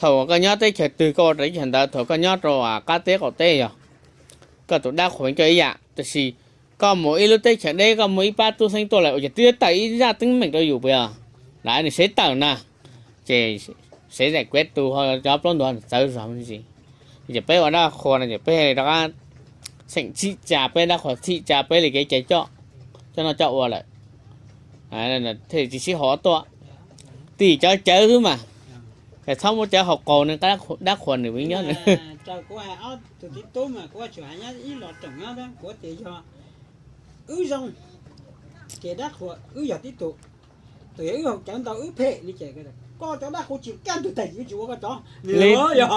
Thaum koj nyob teb chaws twg koj ua raws teb chaws ntawd, thaum koj nyob rau qab teb qaum teb yog koj tus dab qhuas coj ib yam, tab sis koj mus ib lub teb chaws deb koj muaj ib pab tub xeeb tuaj lawm ua cas twb tawm ib zaj teeb meem rau yus puas yog? Lawv nws seb tawm na, ces seb zais kuab tu cov plaub ntug txawv zog me ntsis. Ces peb ua dab qhuas no ces peb rov qab xeem txhim tsa peb dab qhuas, txhim tsa peb li kev cai coj, coj noj coj ua lawm, thiaj tsis sib haum tuaj. Tim cov cawv xwb mas, txhob muab cawv haus qaus ne, dab qhuas nws vim nyob nws. Tus tib tub mas kuv tsuas hais nyob ib los room nyob kuv tias yog wb zoo, ces dab qhuas wb yog tib tug, tus yog wb haus cawv ntau wb phem li ces koj cov dab qhuas tsis kaj ntug tag kuv tsis ua koj cov. Li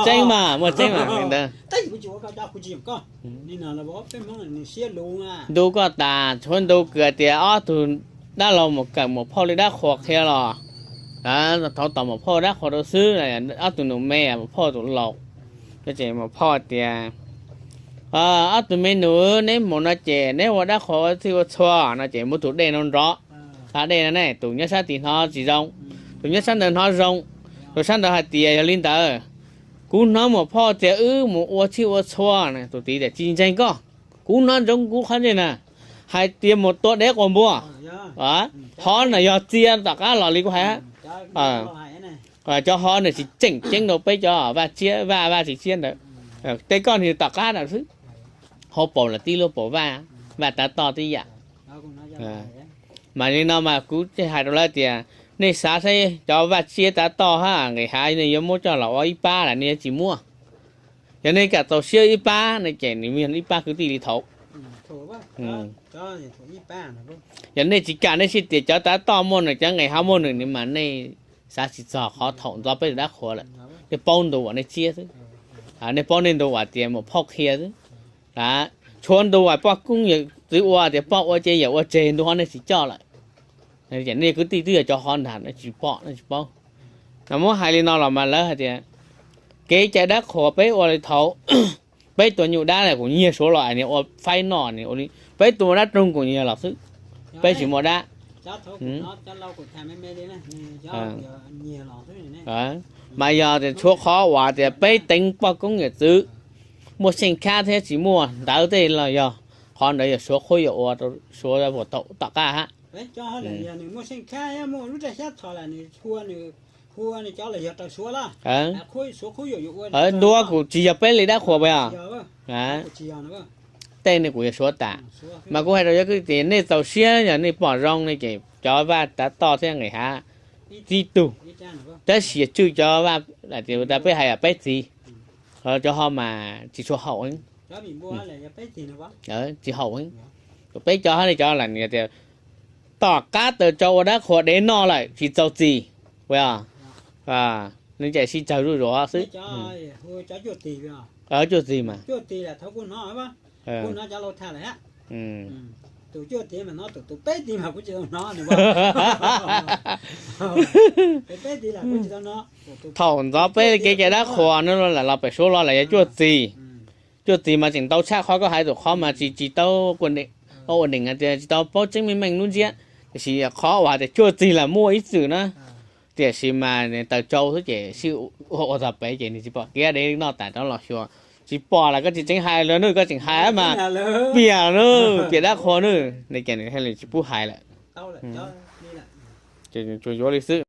tseeb mas muaj tseeb mas ntawd. Tag kuv tsis ua koj cov, kuv tsis yoom koj. Li no los peb Hmoob nws siab luv na. Ntu koj tas tshuav ntu kws tias ob tug dab laug mus kawm muam phauj li dab qhuas qhia los, thov tos muam phauj dab qhuas rau xwb, ob tug nus me muam phauj tus laus. Ces muam phauj tias, ob tug me nus, neb mus no ces neb ua dab qhuas ua txhij ua txhua no ces muab tus dej no nrov, hla dej no ne, tus nyob sab tid hnov tsis zoo, tus nyob sab ntawd hnov zoo. Tus sab ntawd hais tias yog li ntawd, kuv hnov muam phauj tias wb mus ua txhij ua txhua. Tus tid tias tsis ntseeg koj, kuv hnov ntsoov kuv qhov ntej na, hais tias mus tua dev quas npua. Hov na yog txia tom qab los li kuv hais. Cov hov nws tsis tseem ceeb rau peb cov vaj tsiab, vaj vaj tsis tsiab ntawd. Tej koj nws tom qab na xwb. Hauv paus los tib lub paus vaj, vaj tav toj tib yam. Mas li no mas kuv hais rau lawv tias, nej xav saib cov vaj tsiab tav toj hab nqis hav nej yuav muab coj los ua ib pab los nej yuav tsis muab. Yog nej kam txaus siab ib pab no ces nws yog ib pab kwv tij li thaum. Yog nej tsis kam, nej sib tias cov tav toj muaj nws, cov nqis hav muaj nws, nws mas nej xav tsis txog qhov thaum ntxov peb tus dab qhuas lawm, nej paub ntu uas nej tsiab xwb. Nej paub nej ntu uas tias muam phauj qhia xwb. Tshuav ntu uas poj koob yawm txwv ua tias poj ua ces yawm ua tseg, ntu hov nej tsis coj lawm. Nej kwv tij twb yog cov hov ntag, nej tsis pom nej tsis paub. Mas muab hais li no los mas lawv hais tias kev cai dab qhuas peb ua li thaum peb tua nyuj dab kuv nyiag Suav los, ua faib noj, peb tua dab roog kuv nyiag los xwb, peb tsis muaj dab. Mas yog tias tshuav qhov uas tias peb teev poj koob yawm txwv, muaj xeej khab thiab tsis muaj ntawv tej los yog qhov ntawd yog Suav qhuab yuam ua rau Suav puas tau tom qab hab. Ntua kuj tsis yog peb li dab qhuas puas yog? Tej ne kuv yog Suav tas. Mas kuv hais rau cov kwv tij, nej txaus siab yog nej pom zoo ne ces cov vaj tav toj thiab nqis hav tib tug, tab sis yog tswj cov vaj tas peb hais peb txiv, cov ho mas tsis tshua haum, tsis haum. Peb cov hab li cov lam tias tom qab taws tsau ua dab qhuas dev noj lawm tsis txaus txim, puas yog? Nws ces sib tsawg zuj zus xwb. Cuaj txig mas. Thaum ntxov peb kev cai dab qhuas no los pem Suav los lawm yog cuaj txig. Cuaj txig mas tseem ntau tshaj qhov koj hais tus qhov mas tsis, tsis tau ua neeg tias tsis tau paub tseeb meej meej lub ntsiab. Tiam sis qhov uas hais tias cuaj txig los muaj ib txwm na, tiam sis mas taws tsau xwb ces sib ua ua txog pem ces nws tsis pom kiab dev noj tas rov los xyuas. Tsis pom los koj tsis tseev hais los nws, koj tseem hais mas piam nws, piam dab qhuas nws ne ces nws thiaj li tsis pub hais lawm. Ces tsuas yuav li xwb.